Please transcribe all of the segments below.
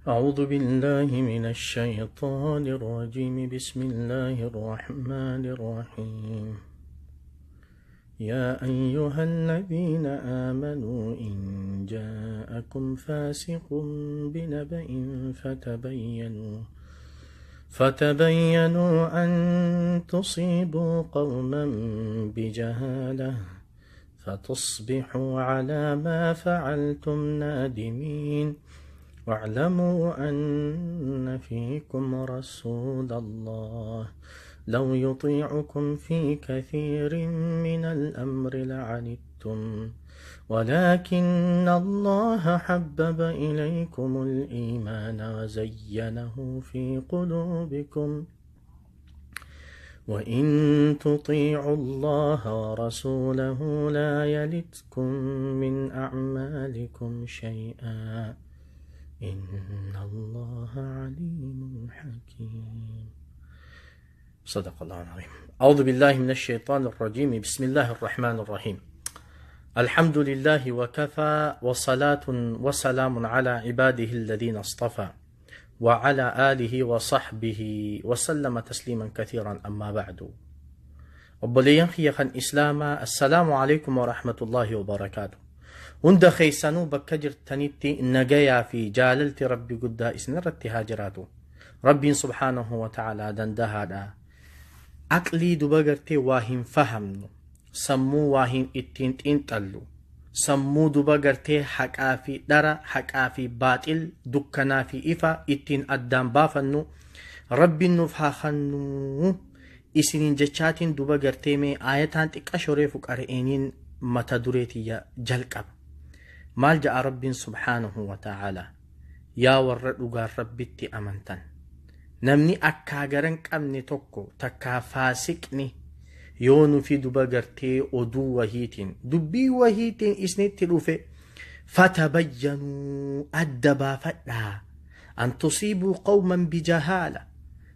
أعوذ بالله من الشيطان الرجيم. بسم الله الرحمن الرحيم. يا أيها الذين آمنوا إن جاءكم فاسق بنبأ فتبينوا أن تصيبوا قوما بجهالة فتصبحوا على ما فعلتم نادمين. واعلموا أن فيكم رسول الله لو يطيعكم في كثير من الأمر لعنتم ولكن الله حبب إليكم الإيمان وزينه في قلوبكم وإن تطيعوا الله ورسوله لا يلتكم من أعمالكم شيئا إن الله عليم حكيم. صدق الله العظيم. أعوذ بالله من الشيطان الرجيم. بسم الله الرحمن الرحيم. الحمد لله وكفى، وصلاة وسلام على عباده الذين اصطفى وعلى آله وصحبه وسلم تسليما كثيرا. أما بعد، obboleeyyan kiyya kan Islaamaa, السلام عليكم ورحمة الله وبركاته. Hunda keessanuu bakka jirtanitti nagayaa fi jaalalti Rabbi guddaa isinirratti haa jiraatu. Rabbiin سبحانه وتعالى dandahaadha. Aqlii duba gartee waa hin fahamnu, sammuu waa hin ittiin xiinxallu, sammuu duba gartee haqaa fi dhara, haqaa fi baaxil, dukkanaa fi ifa ittiin addaan baafannu Rabbiin nuuf haa kennuu isiniin jechaatiin duba gartee mee aayataan xiqqa shoree fuqare'eeniin mata dureetiyya jalqaba. Maal ja'a Rabbiin سبحانه وتعالى? Yaa warra dhugaan Rabbitti amantan, namni akkaa garan qabne tokko takkaa faasiqni yoo nufi duba gartee oduu wahiitiin, dubbii wahiitiin isinitti dhufe, فتبينوا, adda baafadhaa, أن تصيبوا قوما بجهالة.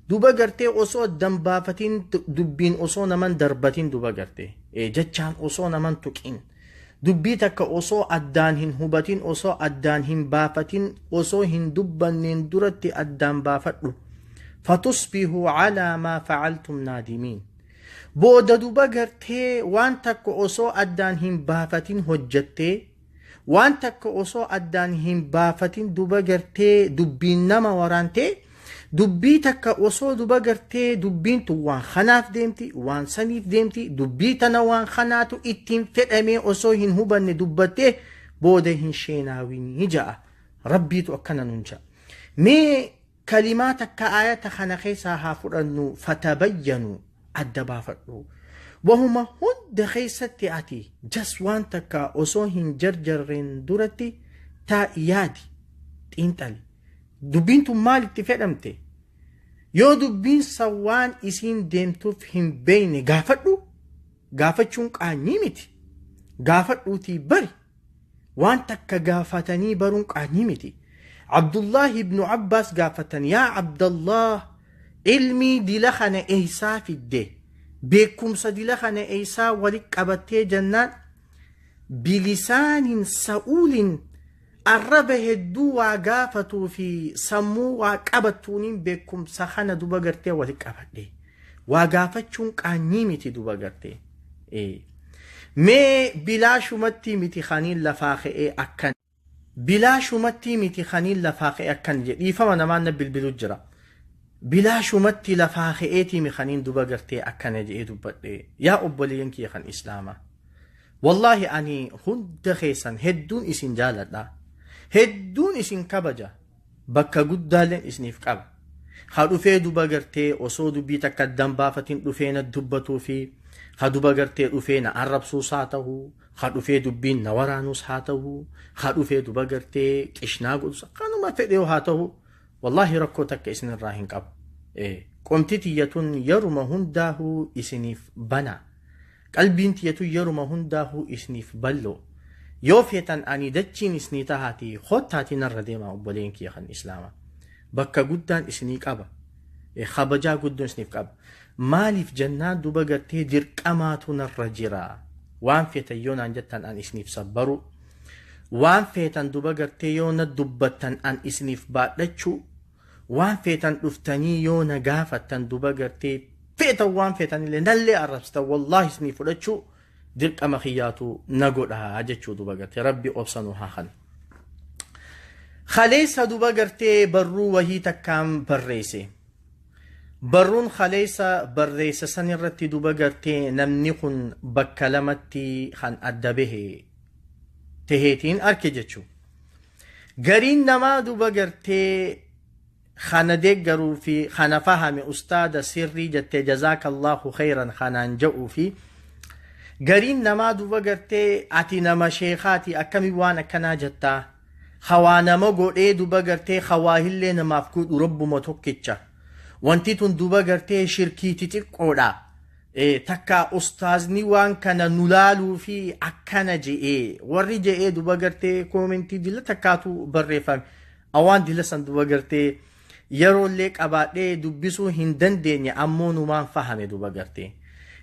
Duba gartee osoo addan baafatiin, dubbiin osoo naman darbatiin, duba gartee jechaan osoo naman tuqin, dubbii takka osoo addaan hin hubatin, osoo addaan hin baafatin, osoo hin dubbanneen duratti addaan baafadhu. فتصبحوا على ما فعلتم نادمين. Booda duba gartee waan takka osoo addaan hin baafatin hojjattee, waan takka osoo addaan hin baafatin duba gartee dubbiin nama waraantee, dubbii takka osoo duba gartee dubbiin tun waan kanaaf deemti, waan saniif deemti, dubbii tana waan kanaatu ittiin fedhamee osoo hin hubanne dubbattee booda hin sheenaawinii ja'a. Rabbiitu akkana nun ja'a. Mee kalimaa takka aayata kana keessaa haa fudhannu. فتبينوا, adda baafadhu. Wahuma hunda keessatti ati jas waan takka osoo hin jarjarreen duratti taa'i, yaadi, xiinxali. Dubbiin tun maalitti fedhamte? Yoo dubbiin san waan isiin deemtuuf hin beeyne gaafadhu. Gaafachuun qaanyii miti. Gaafadhuutii bari. Waan takka gaafatanii baruun qaanyii miti. Abdullahi ibnu Abbaas gaafatan: "Yaa Abdallah, ilmii dila kana eeysaa fidde? Beekumsa dila kana eeysaa walit qabattee?" Jennaan, "بلسان سؤول", arraba hedduu waa gaafatuu fi sammuu waa qabattuuniin beekumsa kana duba gartee walit qabadhe. Waa gaafachuun qaanyii miti duba gartee. Mee bilaashumatti miti kaniin lafaa ka'ee akkan, bilaashumatti miti kaniin lafaa ka'ee akkan jedhe. Dhiifama, namaan na bilbilu jira. Bilaashumatti lafaa ka'eetii kaniin duba gartee akkana jedhee dubbadhe. Yaa obboleeyyan kiyya kan Islaamaa, wallaahi ani hunda keessan hedduun isin jaaladha, hedduun isin kabaja, bakka guddaalleen isiniif qaba. Ha dhufee duba gartee osoo dubbii takka addaan baafatiin dhufee na dubbatuu fi ha duba gartee dhufee na arrabsuus haa ta'u, ha dhufee dubbiin na waraanuus haa ta'u, ha dhufee duba gartee qishnaa godhus, akkanuma fedhe haa ta'u, wallaahi rakkoo takka isinirraa hin qabu. Qomti tiyyatun yeruma hundaahuu isiniif bana. Qalbiin tiyyatun yeruma hundaahuu isiniif bal'oo. Yoo feetan ani dachiin isinii tahaati hottaatii narra deema. Obboleen kiyya kan Islaamaa, bakka guddaan isinii qaba, kabajaa guddoon isiniif qaba. Maaliif jennaan duba gartee dirqamaatu narra jira. Waan feetan yoo naan jettan an isiniif sabbaru. Waan feetan duba gartee yoo na dubbattan an isiniif baadhachuu, waan feetan dhuftanii yoo na gaafattan duba gartee feetan waan feetanillee nallee arrabsitan wallaahi isinii fudhachuu dirqama kiyyaatu na godha jechuu duba gartee rabbi obsa nu haa kennu. Kaleessa duba gartee barruu wahii takkaan barreesse. Barruun kaleessa barreesse san irratti duba gartee namni kun bakka lamatti kan adda bahe taheetiin arke jechuu. Gariin namaa duba gartee kana deeggaruu fi kana fahame ustaada sirrii jettee jazaakallahu khayran kanaan jedhuu fi gariin namaa duba gartee ati nama sheekaati akkamii waan akkanaa jettaa, hawaa nama godhee duba gartee hawaa hillee namaaf godhu rabbuma tokkicha, wanti tun duba gartee shirkii xixiqqoodha, takka ustaazni waan kana nu laaluu fi akkana je'ee warri je'ee duba gartee koomentii dila takkaatu barreeffame. Awaan dila san duba gartee yeroollee qabaadhee dubbisuu hin dandeenye, ammoo numaan fahame duba gartee.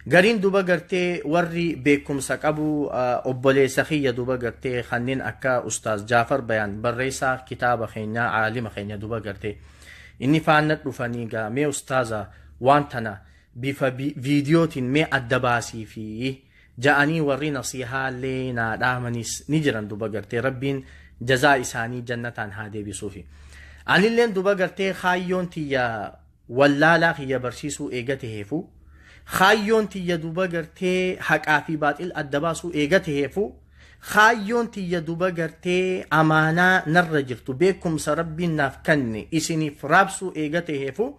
Gariin duba gartee warri beekumsa qabu obboleessa kiyya duba gartee kanneen akka Ustaaz Jaafar Bayaan barreessaa kitaaba keenyaa, aalima keenya duba gartee inni faana dhufanii gaa mee ustaaza waan tana bifa viidiyootiin mee adda baasii fi ja'anii warri nasiihaallee naa dhaamanis ni jiran duba gartee, rabbiin jazaa isaanii jannataan haa deebisuufi. Anilleen duba gartee kaayyoon tiyya wallaalaa kiyya barsiisuu eega taheefu, kaayyoon tiyya duba gartee haqaa fi baaxil adda baasuu eega taheefu, kaayyoon tiyya duba gartee amaanaa narra jirtu beekumsa rabbiin naaf kenne isiniif raabsuu eega taheefu,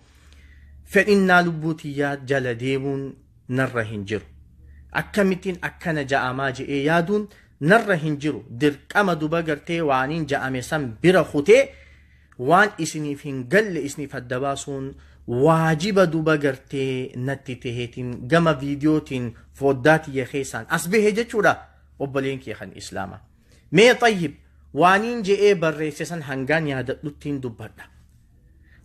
fedhinnaa lubbuu tiyyaa jala deemuun narra hin jiru. Akkamittiin akkana ja'amaa je'ee yaaduun narra hin jiru. Dirqama duba gartee waaniin ja'ame san bira kutee waan isiniif hin galle isiniif adda baasuun waajiba duba gartee natti taheetiin gama viidiyootiin foddaa tiyya keessaan as bahe jechuudha obboleen kee kan islaama. Mee xayyib waaniin je'ee barreesse san hangaan yaadadhuttiin dubbadha.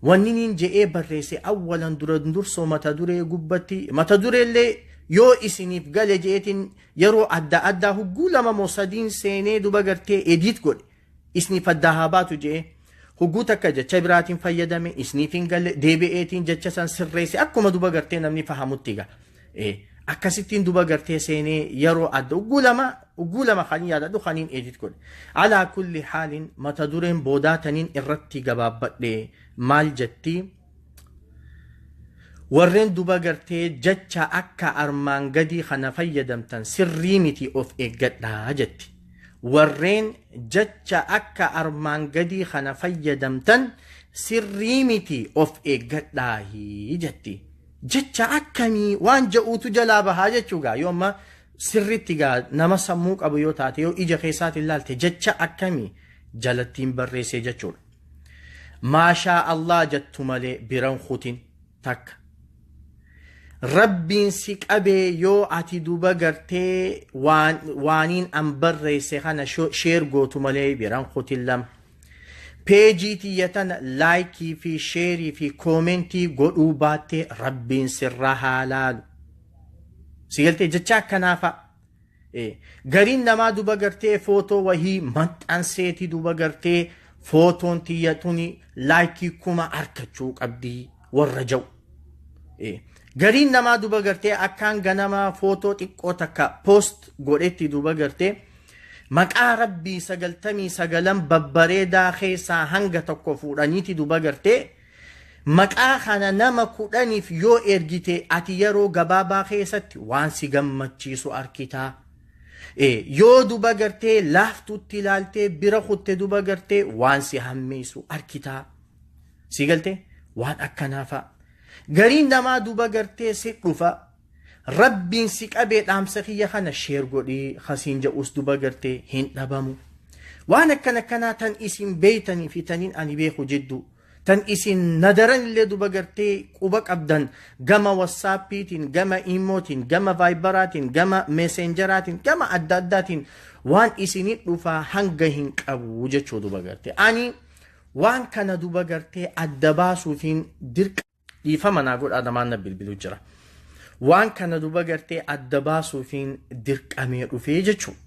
Wanni niin je'ee barreesse awwalan dura dursoo mata duree gubbatti, mata dureellee yoo isiniif gale je'eetiin yeroo adda addaa hugguu lama moo sadiin seenee duba gartee edit godhe isiniif addaa haa baatu je'ee, hugguu takka jecha biraatiin fayyadame isiniif hin galle, deebi'eetiin jecha san sirreesse akkuma duba gartee namni fahamutti gaa. Akkasittiin duba gartee seenee yeroo adda hugguu lama kan yaadadhu kaniin edit godhe. Alaa kulli haalin mata dureen boodaa taniin irratti gabaabbadhe maal jetti? Warreen duba gartee jecha akka armaan gadii kana fayyadamtan sirrii miti, of eeggadhaa jetti. Warreen jecha akka armaan gadii kana fayyadamtan sirrii miti, of eeggadhaahi jetti. Jecha akkamii waan je'uutu jalaa bahaa jechuugaa yoo amma sirritti gaa nama sammuu qabu yoo taate, yoo ija keessaatiin ilaalte, jecha akkamii jalattiin barreessee jechuudha. Maashaa Allah jettu malee biran kutin takka. Rabbiin si qabee yoo ati duba gartee waaniin an barreesse kana share gootu malee biran kutin lama. Peejii tiyya tana like fi share fi comment godhuu baattee rabbiin sirraa haa laalu. Si galtee jecha akkanaa fa'a. Gariin namaa duba gartee footoo wahii maxxanseeti duba gartee footoon tiyya tuni like 1000 argachuu qabdii warra ja'u. Gariin namaa duba gartee akkaan ganama footoo xiqqoo takka post godhetti duba gartee maqaa rabbii 99 babbareedaa keessaa hanga tokko fuudhaniiti duba gartee maqaa kana nama 10f yoo ergite ati yeroo gabaabaa keessatti waan si gammachiisu arkitaa. Yoo duba gartee laaftutti ilaaltee bira kutte duba gartee waan si hammeessu arkitaa. Si galtee waan akkanaa fa'a. Gariin namaa duba gartee si dhufa, rabbiin si qabee dhaamsa kiyya kana share godhii hasiin jedhus duba gartee hin dhabamu. Waan akkana akkanaa tan isin beeytanii fi taniin ani beeku jidduu, tan isin nadaran illee duba gartee quba qabdan, gama WhatsAppiitiin, gama Imootiin, gama Viberaatiin, gama Messengeraatiin, gama adda addaatiin waan isinii dhufaa hanga hin qabu jechuu duba gartee. Ani waan kana duba gartee adda baasuufiin dirqa, dhiifama naa godhaa, namaan na bilbiluu jira. Waan kana duba gartee adda baasuufiin dirqamee dhufee jechuudha.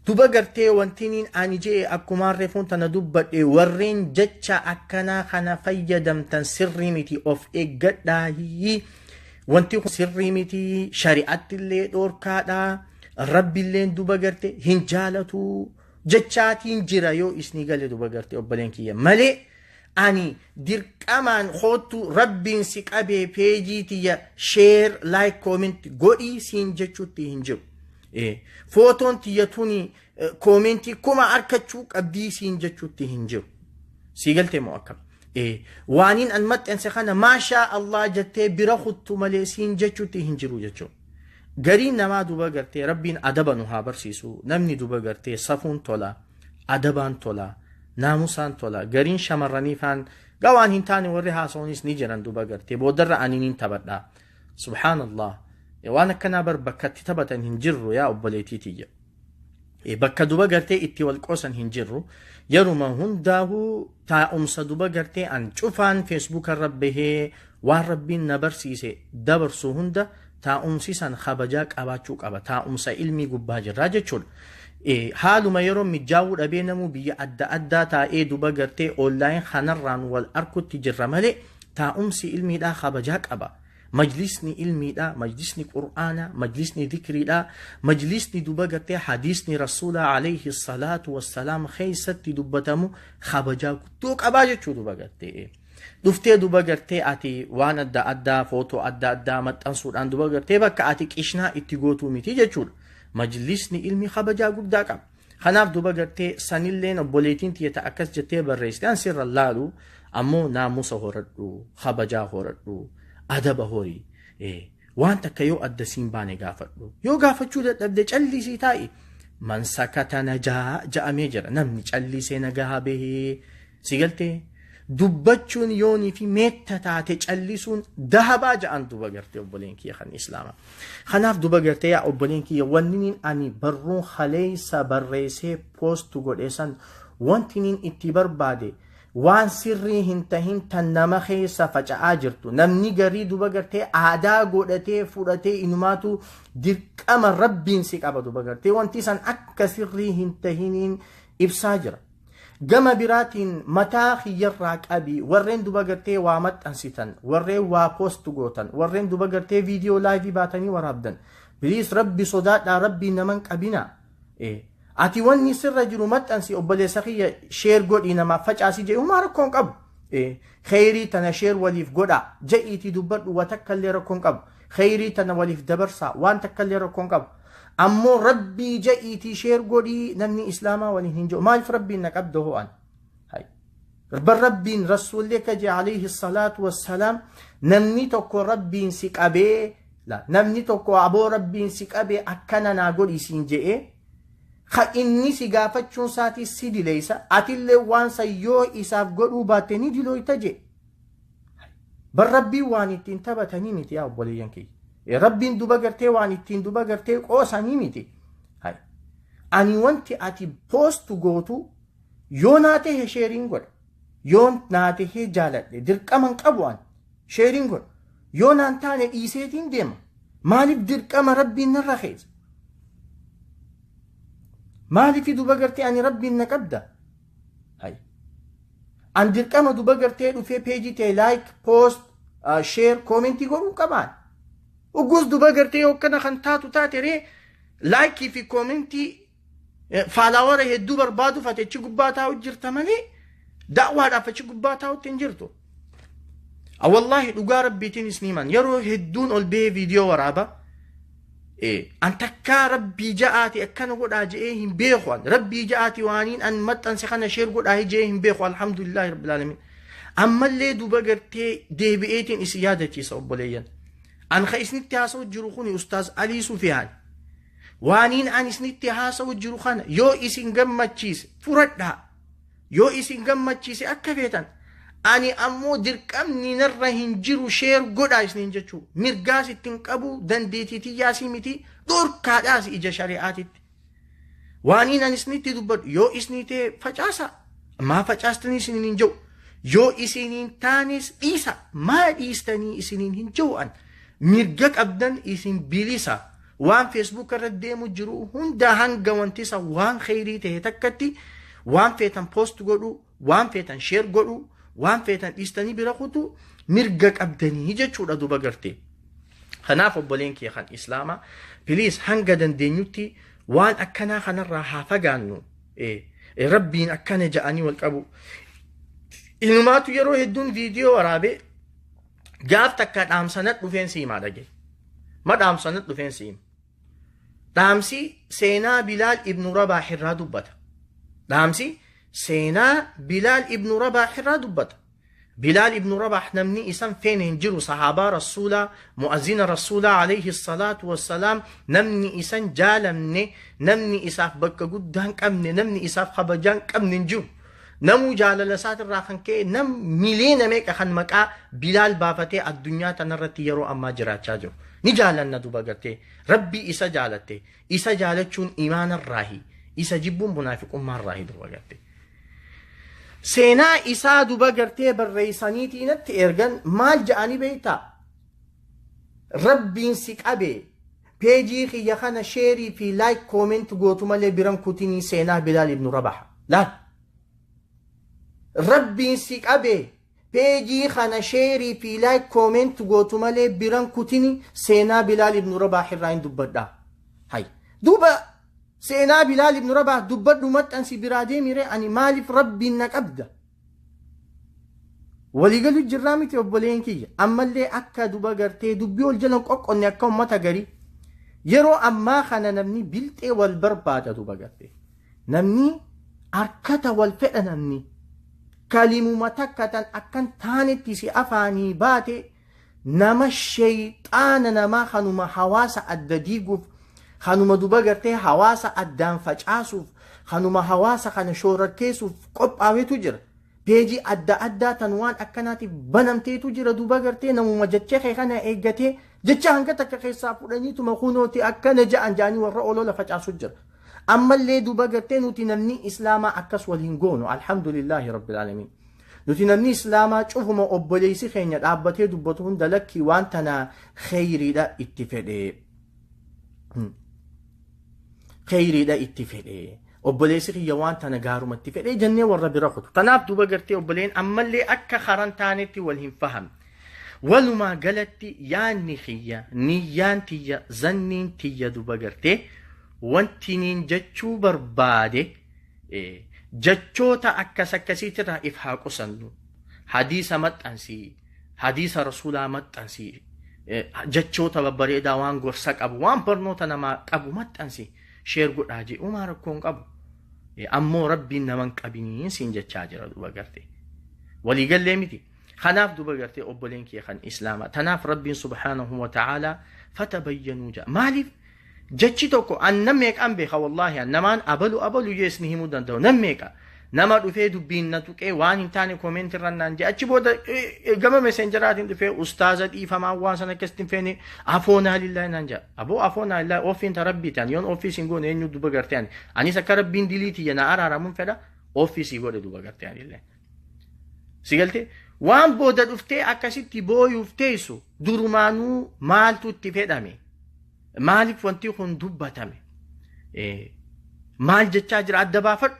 Duba gartee wantiniin ani jee akkumaan reefuun tana dubbadhe, warreen jecha akkanaa kana fayyadamtan sirrii miti, of eeggadhaa. Wanti kun sirrii miti, shari'atti illee dhoorkaadha, rabbiilleen duba garte hin jaalatu jechaatiin jira yoo isnii gale, duba garte obboleen kiyya malee ani dirqamaan hoottu rabbiin si qabee peejii tiyya share, like, comment godhii siin jechuutti hin jiru. Footoon tiyya tuni koomentii kuma arkachuu qabdii siin jechuutti hin jiru. Sii galtee moo akkam? Waaniin an maxxanse kana maashaa Allah jettee bira kuttu malee siin jechuutti hin jiru jechuudha. Gariin namaa duba gartee rabbiin adaba nu haa barsiisu. Namni duba gartee safuun tola, adabaan tola, naamusaan tola. Gariin shamarranii faan gawaan hin taane warri haasa'uunis ni jiran duba gartee boodarra ani niin taphadha. Subhaanallah. Waan akkanaa bar bakka itti taphatan hin jirru, yaa obboleetii tiyya. Bakka duba gartee itti wal qoosan hin jirru. Yeruma hundaa'uu taa'umsa duba gartee an cufaan Feesbuuka irra bahee waan rabbiin na barsiise dabarsu hunda taa'umsi san kabajaa qabaachuu qaba. Taa'umsa ilmii gubbaa jirraa jechuudha. Haaluma yeroo mijaawuu dhabee namuu biyya adda addaa taa'ee duba gartee online kanarraan wal arkutti jirra malee taa'umsi ilmiidhaa kabajaa qaba. Majlisni ilmiidha, majlisni qur'aanaa, majlisni dhikriidha, majlisni duba gartee hadiisni rasuulaa alayhi salaatu wassalaam keessatti dubbatamu kabajaa guddoo qabaa jechuu duba gartee. Dhuftee duba gartee ati waan adda addaa, footoo adda addaa maxxansuudhaan duba gartee bakka ati qishnaa itti gootuu miti jechuudha. Majlisni ilmi kabajaa guddaa qaba. Kanaaf duba gartee sanilleen obboleettiin tiyya akkas jettee barreessite an sirra laalu, ammoo naamusa horadhu, kabajaa horadhu, adaba horii. Waan takka yoo adda siin baane gaafadhu. Yoo gaafachuu dadhabde callisii taa'i. Man sakata najaa ja'amee jira. Namni callisee nagaa bahee si galtee dubbachuun yoonii fi meetta taate callisuun dahabaa ja'an duba gartee obboleen kiyya kan islaamaa. Kanaaf duba gartee yaa obboleen kiyya, wanni ani barruun haleessa barreessee post godhe san wanti niin itti barbaade waan sirrii hin tahin tan nama keessa faca'aa jirtu, namni garii duba gartee aadaa godhatee fudhatee inumaatu dirqama rabbiin si qaba duba gartee wanti san akka sirrii hin tahiniin ibsaa jira. Gama biraatiin mataa kiyyarraa qabii warreen duba gartee waa maxxansitan, warreen waa post gootan, warreen duba gartee viidiyoo live baatanii waraabdan, please rabbi sodaadhaa, rabbii naman qabinaa. Ati wanni sirra jiru maxxansi, obboleessa kiyya, share godhii namaaf facaasii jedhu humaa rakkoon qabu. Kheyrii tana share waliif godhaa ja'iitii dubbadhu, wa takka illee rakkoon qabu. Kheyrii tana waliif dabarsaa, waan takka illee rakkoon qabu. Ammoo rabbii ja'iitii share godhii namni islaamaa waliin hin jiru. Maaliif rabbiin na qabda ho'an? Bar rabbiin rasuulli akka jee alayhi salaatu wassalaam, namni tokko rabbiin si qabee, namni tokko aboo rabbiin si qabee akkana naa godhi siin je'ee ka inni si gaafachuun isaatii si dileessa, atillee waan san yoo isaaf godhuu baatte ni dilooyta jee. Bar rabbiin waan ittiin taphatanii miti, yaa obboleeyyan kiyya. Rabbiin duba gartee waan ittiin duba gartee qoosanii miti. Ani wanti ati post gootu yoo naa ta'e share-iin godha. Yoo naa ta'e jaaladhe, dirqama hin qabu an share-iin godha. Yoo naan taane dhiiseetiin deema. Maaliif dirqama rabbiin narra keessa? Maaliif duba gartee ani rabbiin na qabda? An dirqama duba gartee dhufee peejii ta'e like, post, share, comment godhuu qabaan. Ugus duba gartee hokkana kan taatu taate ree like fi comment, follower hedduu barbaaduuf ati achi gubbaa taa'u jirta malee da'waadhaaf achi gubbaa taa'utti hin jirtu. Wallaahi dhugaa rabbiitiin isniiman yeroo hedduun ol bahee viidiyoo waraaba. An takkaa rabbii ja'aati akkana godhaa je'ee hin beeku an rabbii ja'aati waaniin an maxxanse kana share godhaa je'ee hin beeku, alhamdulillahi rabbil alamin. Ammallee duba gartee deebi'eetiin isin yaadachiisa, obboleeyyan. An ka isinitti haasa'u jiru kuni Ustaaz Alii Sufiyaan. Waaniin an isinitti haasa'u jiru kana yoo isin gammachiise furadhaa. Yoo isin gammachiise akka feetan. Ani ammoo dirqamni narra hin jiru share godhaa isiniin jechuu. Mirgaas ittiin qabu, dandeettii tiyyaasii miti, dhorkaadhaas ija shari'aatitti. Waaniin ani isinitti dubbadhu yoo isinii ta'e facaasa. Maa facaastanii isiniin hin jiru. Yoo isiniin taanes dhiisa. Maa dhiistanii isiniin hin jiru an. Mirga qabdan, isin bilisa. Waan Facebook irra deemu jiru hunda hanga wanti isa waan kheyrii ta'e takkatti waan feetan post godhu, waan feetan share godhu, waan feetan dhiistanii bira kutu mirga qabdanii jechuudha duba gartee. Kanaaf obboleen kee kan Islaamaa, please, hanga dandeenyutti waan akkanaa kanarraa haa fagaannu. Rabbiin akkana ja'anii wal qabu. Inumaatu yeroo hedduun viidiyoo waraabee gaaf takka dhaamsanat dhufeen siimaa dhage. Ma dhaamsanat dhufeen siima. Dhaamsi seenaa Bilaal ibnu Rabaah irraa dubbata. Dhaamsi seenaa Bilaal ibnu Rabaah irraa dubbata. Bilaal ibnu Rabaah namni isan feene hin jiru. Sahaabaa Rasuulaa, mu'azzina Rasuulaa alayhi salaatu wassalaam, namni isan jaalamne, namni isaaf bakka guddaa hin qabne, namni isaaf kabajaa hin qabne hin jiru. Namuu jaalala isaatirraa kan ka'e nam miliyoona meeqa kan maqaa Bilaal baafatee addunyaa tanarratti yeroo ammaa jiraachaa jiru. Ni jaalanna duba gartee. Rabbii isa jaalatte. Isa jaalachuun imaanarraahi. Isa jibbuun munaafiqummaarraahi duba gartee. Seenaa isaa duba gartee barreessaniitii natti ergan. Maal ja'anii beektaa? Rabbiin si qabe, peejii kiyya kana share fi like, comment gootu malee biran kutinii seenaa Bilaal ibnu Rabah. Laal. Rabbiin si qabe, peejii kana share fi like, comment gootu malee biran kutini, seenaa Bilaal ibnu Rabah irraa hin dubbadha. Hay. Duuba seenaa Bilaal ibnu Rabah dubbadhu, maxxansi, biraa deemiree, ani maaliif Rabbiin na qabda? Waliigalu jirraa miti obboleen kiyya? Ammallee akka duba gartee dubbii ol jalan qoqqonne akka ummata garii. Yeroo ammaa kana namni bilxee wal barbaada duba gartee. Namni harkata wal fedha. Namni kalimuma takka tan akkan taanetti si afaanii baate, nama sheeyxaana namaa kanuma hawaasa adda diiguuf, kanuma duba gartee hawaasa addaan facaasuuf, kanuma hawaasa kana shoorarkeessuuf qophaa'etu jira. Peejii adda addaa tan waan akkanaatiif banamteetu jira duba gartee. Namuma jecha kee kana eeggatee jecha hanga takka keessaa fudhaniituma kunooti akkana ja'an ja'anii warra olola facaasu jira. Ammallee duba gartee nuti namni Islaamaa akkas waliin goonu, alhamdulillaahi rabbil aalamiin. Nuti namni Islaamaa cufuma obboleessi keenya dhaabbatee dubbatu hunda lakkii, waan tana kheyriidha itti fedhee. Kheyriidha itti fedhee. Obboleessi kiyya waan tana gaarumatti fedhee jennee warra bira kutu. Tanaaf duba gartee obboleen ammallee akka karan taanetti wal hin fahamne. Walumaa galatti yaanni kiyya, niyyaan tiyya, zanniin tiyya duba gartee wanti niin jechuu barbaade, jechoota akkas akkasiitirraa if haa qusannu. Hadiisa maxxansii, hadiisa Rasuulaa maxxansii, jechoota babbareedaa, waan gorsa qabu, waan barnoota namaa qabu maxxansi, share godhaa jee uumaa rakkoo hin qabu. Ammoo Rabbiin naman qabiniin siin jechaa jira duba gartee. Waliigallee miti? Kanaaf duba gartee obboleen kee kan Islaamaa. Tanaaf Rabbiin subhaanahu wa ta'aalaa fatabayyanuu jedha. Maaliif? Jechi tokko an nam meeqaan beeka, wallaahi, an namaan abalu abalu jees ni himuu danda'u. Nam meeqa nama dhufee dubbiin na tuqee waan hin taane comment irra naan jee, achi booda gama Messengeraatiin dhufee ustaaza dhiifamaa, waan sana akkasitti hin feene, afoonaa lillaahi naan jedha. Aboo, afoonaa lillaahi, ofiin ta Rabbiiti. Ani yoon ofii siin goone eenyu duba gartee? Ani anis akka Rabbiin dilii tiyya na araaramuun fedha, ofii sii godhe duba gartee anillee. Si galtee? Waan booda dhuftee akkasitti booyuuf teessu durumaanuu maaltu itti fedhame? Maaliif wanti kun dubbatame? Maal jechaa jira adda baafadhu.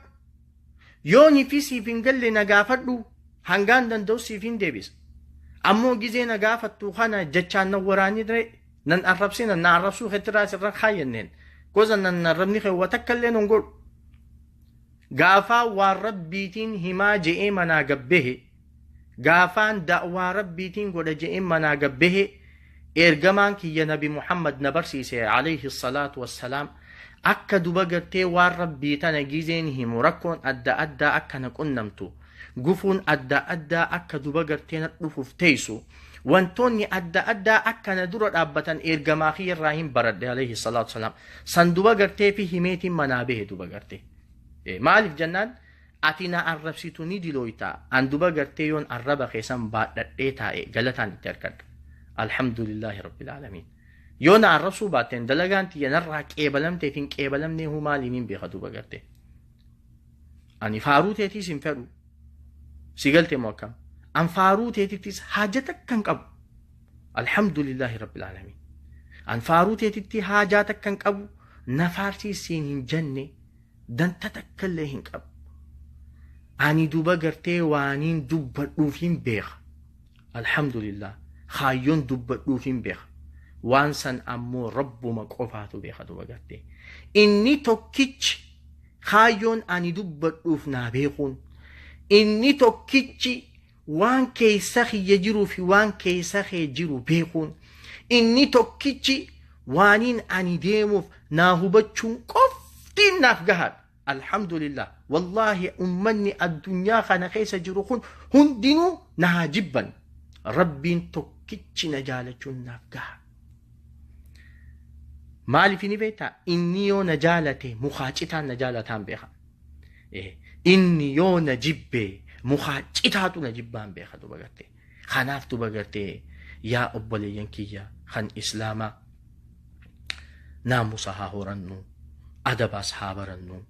Yoonii fi siif hin galle na gaafadhu, hangaan danda'u siif hin deebisa. Ammoo gizee na gaafattu kana jechaan na waraanii dire nan arrabsina, na arrabsuu keetirraa sirra kaayyanneen. Gosa nan arrabni kee takka illee nun godhu. Gaafaa waan Rabbiitiin himaa je'ee manaa gabbehe, gaafaan da'waa Rabbiitiin godha je'ee manaa gabbehe, ergamaan kiyya Nabi Muhammad na barsiise alayhi salaatu wassalaam akka duba gartee waan Rabbii tana gizeen himu rakkoon adda addaa akka na qunnamtu, gufuun adda addaa akka duba gartee na dhufuuf teessu, wantoonni adda addaa akka na dura dhaabbatan ergamaa kiyya irraa hin baradhe alayhi salaatu wassalaam. San duba gartee fi himeetiin manaa bahe duba gartee. Maaliif jennaan, ati na arrabsitu ni dilooyta, an duba gartee yoon arraba keessan baadhadhee taa'e galataan itti argadha, alhamdulillaahi rabbil aalamiin. Yoo na arrabsuu baatteen dalagaan tiyya narraa qeebalamteef hin qeebalamnee huu maaliin hin beeka duba gartee? Ani faaruu teetiis hin fedhu. Si galte moo akkam? An faaruu teetittis haaja takka hin qabu, alhamdulillaahi rabbil aalamiin. An faaruu teetitti haajaa takka hin qabu, na faarsiisiin hin jenne, danta takka illee hin qabu. Ani duba gartee waaniin dubbadhuuf hin beeka. Alhamdulillah, kaayyoon dubbadhuuf hin beeka. Waan san ammoo Rabbuma qofaatu beeka duba gartee. Inni tokkichi kaayyoon ani dubbadhuuf naa beekuun, inni tokkichi waan keessa kiyya jiruu fi waan keessa kee jiru beekuun, inni tokkichi waaniin ani deemuuf naa hubachuun qoftiin naaf gahaadha. Alhamdulillah, wallaahi ummanni addunyaa kana keessa jiru kun hundinuu na haa jibban, Rabbiin tokkichi na jaalachuun naaf gaha. Maaliif ni beektaa? Inni yoo na jaalate mukaa citaan na jaalataan beeka. Inni yoo na jibbe mukaa citaatu na jibbaan beeka duba gartee. Kanaaf duba gartee yaa obboleeyyan kiyya kan Islaamaa, naamusa haa horannu, adabaas haa barannu,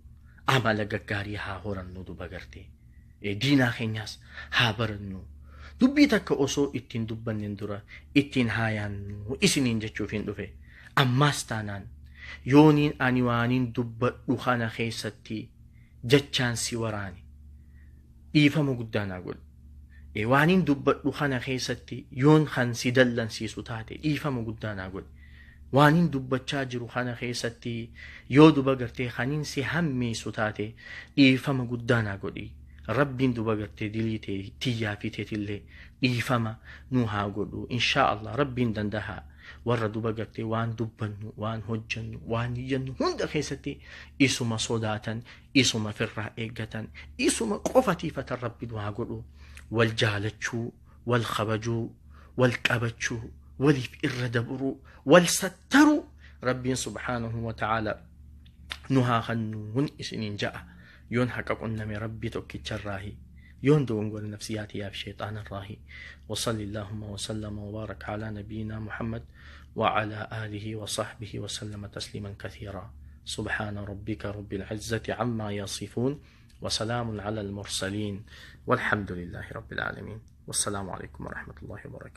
amala gaggaarii haa horannu duba gartee. Diinaa keenyaas haa barannu. Dubbii takka osoo ittiin dubbanneen dura ittiin haa yaannu isiniin jechuuf hin dhufe. Ammaas taanaan yooniin ani waaniin dubbadhu kana keessatti jechaan si waraane, dhiifama guddaa naa godhu. Waaniin dubbadhu kana keessatti yoon kan si dallansiisu taate, dhiifama guddaa naa godhu. Waaniin dubbachaa jiru kana keessatti yoo duba gartee kaniin si hammeessu taate, dhiifama guddaa naa godhi. Rabbiin duba gartee dilii tiyyaa fi teetillee dhiifama nu haa godhu. Inshaa Allah, Rabbiin danda'a. Warra duba gartee waan dubbannu, waan hojjannu, waan niyyannu hunda keessatti isuma sodaatan, isuma firraa eeggatan, isuma qofatiifatan Rabbi nu haa godhu. Wal jaalachuu, wal kabajuu, wal qabachuu, waliif irra dabruu, wal sattaruu Rabbiin subhaanahu wa ta'aala nu haa kennuun isiniin ja'a. Yoon haqa qunname Rabbi tokkicharraahi, yoon dogongore nafsiyaatiyaaf sheexaanarraahi. وصل اللهم وسلم وبارك على نبينا محمد وعلى آله وصحبه وسلم تسليما كثيرا. سبحان ربك رب العزة عما يصفون، وسلام على المرسلين، والحمد لله رب العالمين، والسلام عليكم ورحمة الله وبركاته.